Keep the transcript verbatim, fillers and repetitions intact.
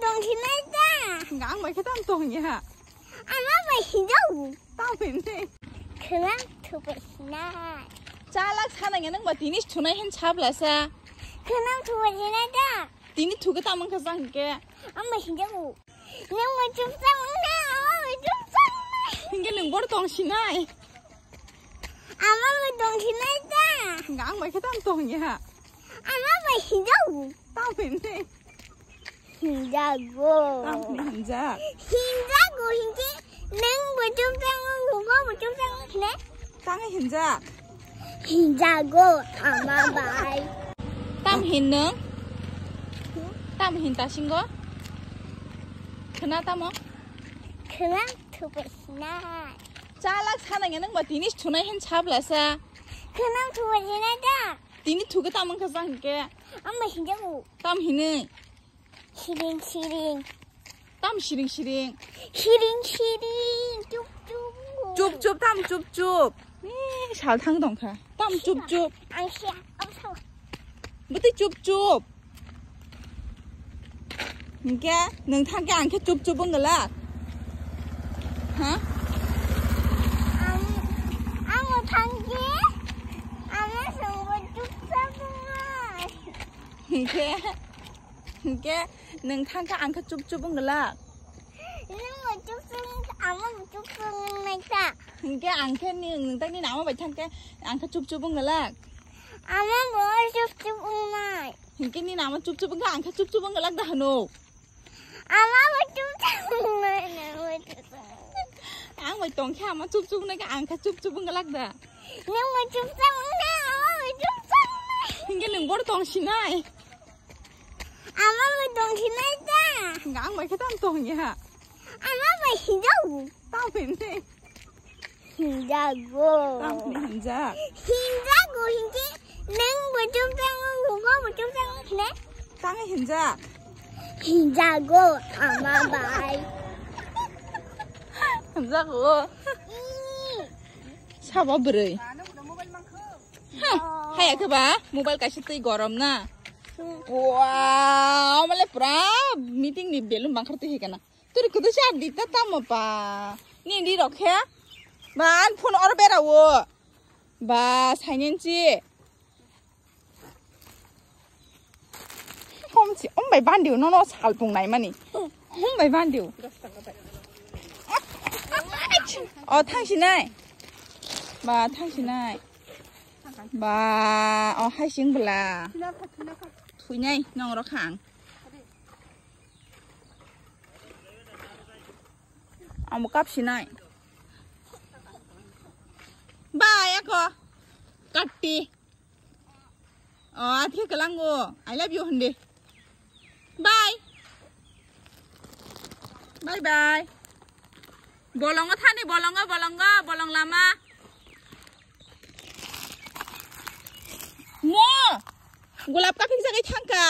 tong sinai da. Ang bai khe tam tong ya. Ama bai sinjau. Tam hinne. Khwnang thubai sinai. Chalak sana nge nang ba tini thunai hin sabla sa. Khwnang thubai sinai da. Tini thuke tam ang kha jang ke. Ang bai sinjau. Nang bai chupsa mung na, ang bai chupsa mung na. Hinge nang bor tong sinai. Ama bai tong sinai da. Ang bai khe tam tong ya. Ama bai sinjau. Tam hinne. Hinjago. Tam hinne hinjak. Hinjago hinke nang bai chupsa mung, nang bai chupsa mung ne. Tang hinjak. Hinjago ama bai. Tam hin nung? Tam hin ta singo? Khna tamo? Khna thubai sinai. Chalak sana nge nang ba tini thunai hin sabla sa. Khna thubai sinai da. Tini thuke tam ang kha jang ke. Ang bai sinjau. Tam hinne. Siring siring. Tam siring siring. Siring siring. Chup chup. Chup chup tam chup chup. Ni sal thang tong kha. Tam chup chup. Ang sia. Ang sia. Bwtwi chup chup. Hingke nwng thangke ang khe chup chup wng glak. Ha? Ang, ang thangke ang songbo chup chup wng. Hingke, hingke nwng thangke ang khe chup chup wng glak. Nwng bo chup chup, amo bo chup chup wngnai ta. Hingke ang khe ni, nwng tang ni nama bai thangke ang khe chup chup wng glak. Amo bo chup chup wngnai. Hingke ni nama chup chup wngkha ang khe chup chup wng glak da hano. Amo bo chup chup wngnai, nwng bo chup chup wngnai. Ang bai tong khe ama chup chup wngnai khe ang khe chup chup wng glak da. Nwng bo chup chup wngnai, amo bo chup chup wngnai. Hingke nwng bor tong sinai. Ama bai tong sinai da. Ang bai khe tam tong ya. Ama bai sinjau. Tam hinne. Hinjago. Tam hinne hinjak. Hinjago hinke nang bai chupsa mung, nang bai chupsa mung ne. Tang hinjak. Hinjago ama bai. Hinjago. Ih. Sabo bwrwi. Hah, haya khe ba mobile kaisa twi gorom na. Wow, male pura meeting ni belun bangkhar twi hikana. Turi kudu cha dita tamo pa. Ni di rokhe. Ba an phone or bera wo. Ba sainenchi. Homsi, om bai bandiu, nono salpung nai mani. Om bai bandiu. O thangsi nai. Ba thangsi nai. Ba o hai sing bela. Thui nai nong rok khang. Amo kapsi nai. Ba ako. Katti. Oh, athe kelango. I love you, hindi. Bye. Bye bye. Bolongo thani, bolongo, bolongo, bolong lama. Mo! Gulap kapik jagai thangka.